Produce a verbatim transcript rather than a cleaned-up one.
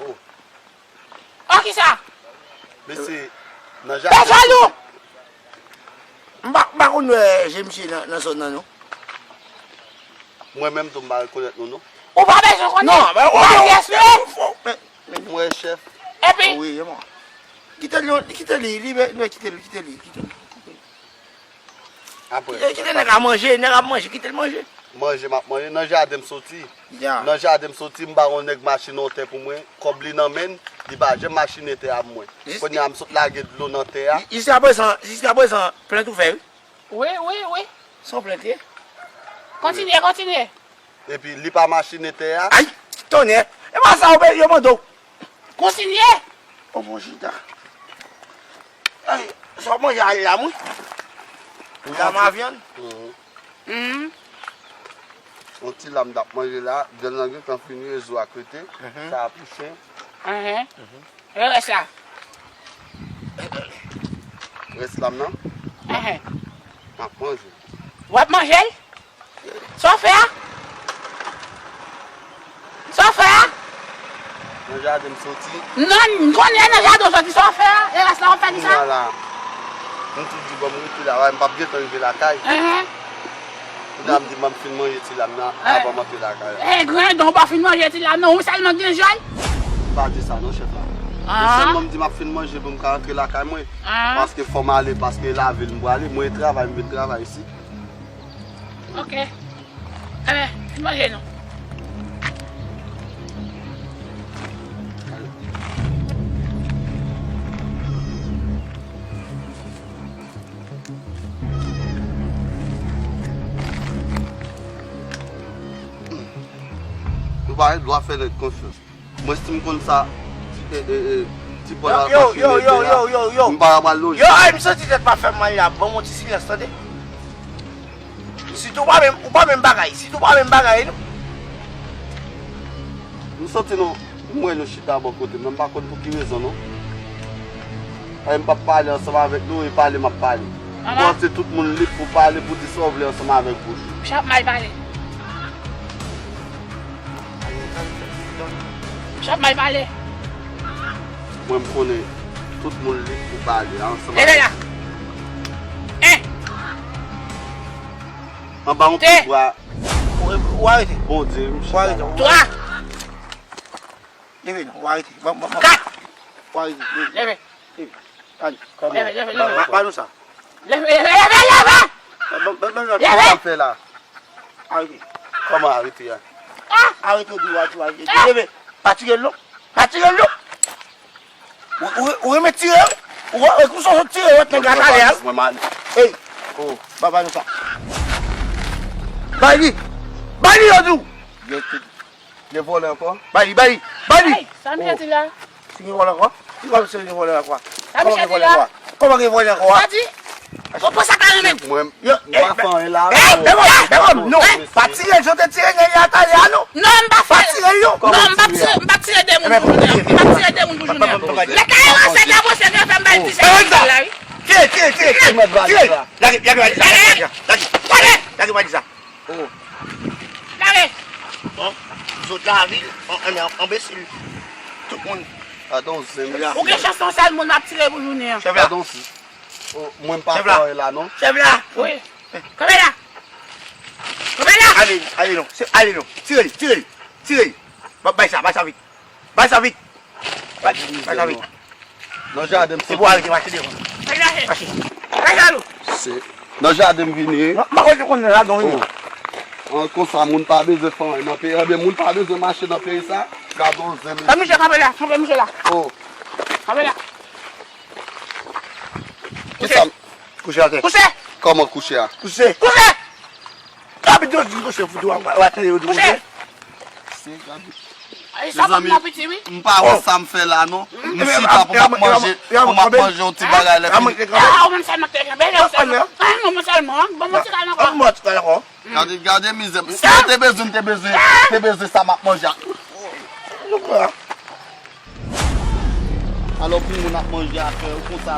Oh. Oh, kisa? Mesye, nan jaden. Pè Jalou! M pa, m pa konn wè je misye nan, nan zòn nan, non. Mwen menm tou, m pa rekonèt nou, non. Ou pa bezwen konnen. Non, men, oh, oh, respè. Mwen, chèf. Epi? Wi, e mwen. Kite li, kite li, li, li, kite li, kite li, kite li. Apre. Kite, kite nèg la manje, nèg ap manje, kite l manje. Manje m ap manje, nan jaden m soti. Ya. Nan jaden m soti, m ba yon nèg machin yon tè pou mwen, kòb li nan men l, li pa janm machine tè a pou mwen. Jis- Kounye a m sot lage dlo nan tè a. Jiskaprezan, jiskaprezan, plent ou fè, wi. Wi, wi, wi. Se yon plent li ye. Kontinye, kontinye. Epi li pa machine tè a. Ay, tonnè. E pa sa yo mande w. Kontinye. O bon chita. Ay, sa w manje a lam, wi. Lam a vyann. Mhm. Mhm. Yon ti lam t ap manje la, vyann nan gentan fini, rezo a krete. Mhm. Sa a pou chen. Mhm. Mhm. E rès la? Rès lam nan? Enhen. M ap manje. W ap manje l? Sa w fè a? Sa w fè a? Nan jaden m soti. Non, m konnen nan jaden w soti. Sa w fè a? E rès la w ap fè kisa? Kounye a la, m tou di bon, m rete la, m p ap gentan rive lakay. Enhen. Kounye a m di, "Ban m fin manje ti lam nan, eh, avan m antre lakay la." Eh, grandon, ou pa fin manje ti lam nan, ou sèlman gen jèn? M pa di sa non, chèf la. Ah. Men sèlman m di m ap fin manje pou m ka antre lakay mwen. Ah. Paske fò m ale, paske lavil m prale, mwen travay, m vin travay isit. Ok. Enben, fin manje non. Nou pa gen dwa fè nèg konfyans. Mwen, si m konn sa, ti, e, e, e, ti pòl ap mache nete la, m pa pral lonje. Yo, ay, m santi tèt pa fè m mal la. Ban m yon ti silans, tande. Sitou ou pa menm, ou pa menm bagay. Sitou ou pa menm bagay, non. M santi nou, m wè nou chita bò kote m, men m pa konn pou ki rezon, non. Ay, m p ap pale ansanm avèk nou, e pale m ap pale. Mama. M panse tout moun lib pou pale, pou di sa w vle ansanm avèk bouch ou. Chap mal pale. Chap mal pale. Mwen, m konnen tout moun lib pou pale ansanm avèk. Leve la. En. Anba yon pye bwa. Ou, ou arete. Bondye, m chita. Ou arete. Twa. Leve non, ou arete. Bon, bon, bon. Kat. Ou arete. Leve. Leve. Leve. Leve, leve, leve. Ba, ba nou sa. Leve, leve, leve, leve. Bon, bon, bon, bon. Leve. Sa fè la. Arete. Kòman arete a? Ah! Arete di w a, di w a, di w a. Leve. Pa tire l non. Pa tire l non. Ou, ou, ou renmen tire, wi. Ou, ou, ou sot tire, ou wè nèg la talè a, wi. Ey. Oh. Ba, ba nou sa. Bay li. Bay li, yo di w. Gen vòlè ankò? Bay li, bay li, bay li. Ay, sa misye di la? Si gen vòlè ankò? Ki vòlè, si gen vòlè ankò? Sa misye di la? Kòman gen vòlè ankò? Sa di? Ou pran sa ka renmen. Mwen, m pa fè anyen la. Ey, bèbòm, bèbòm, non. Pa tire, jan w te tire nèg la talè a, non. Non, m pa fè. Pa tire l, non. Non, m pa tire, m pa tire de moun pou jounen an. M pa tire de moun pou jounen an. Lè kay ranse, lè ranse, fè m bay ti sèvis la, wi. Tire, tire, tire, tire. Lage, lage, lage, lage, lage. Lage. Lage, lage, lage. Oh. Lage. Bon, zot lavil, an, an, anbesil. Tout moun. Atann, zen. Ou gen chans yon sèl moun ap tire pou jounen an. Chèf la. Atann, si. Oh, mwen pa kwè la, non. Chèf la. Wi. Kanpe la. Kanpe la. Ale, ale non. Se, ale non. Tire li, tire li. Tire li. Ba, bay sa, bay sa vit. Bay sa vit. Bay, bay sa vit. Nan jaden m soti. Se pou arete mache devan. Mache. Bay sa nou. Se nan jaden m vini. M pa kwè ke konnen ladan wi. Oh. An konsa moun pa bezwen fè anyen nan peyi. Ebyen moun pa bezwen mache nan peyi sa. Gade yon zen. Kanpe misye, kanpe la, kanpe misye la. Oh. Kanpe la. Kisa? Kouche atè. Kouche! Kòman kouche a? Kouche! Kouche! Gabi, di kouche, fouti w a, w a tande yo di kouche. Kouche! Se Gabi. Ay, sa pa nan piti, wi. M pa wè sa m fè la, non. M chita pou m ap manje, pou m ap manje yon ti bagay lè fini. Ah, ou menm sèlman k te kanpe, lè ou sèlman. Ah, non, mwen sèlman, ban mwen ti kal ankò. Ban mwen ti kal ankò. Gade, gade mizè. Si yo te bezwen, te bezwen, te bezwen sa m ap manje a. Alò pou moun ap manje afè yo konsa.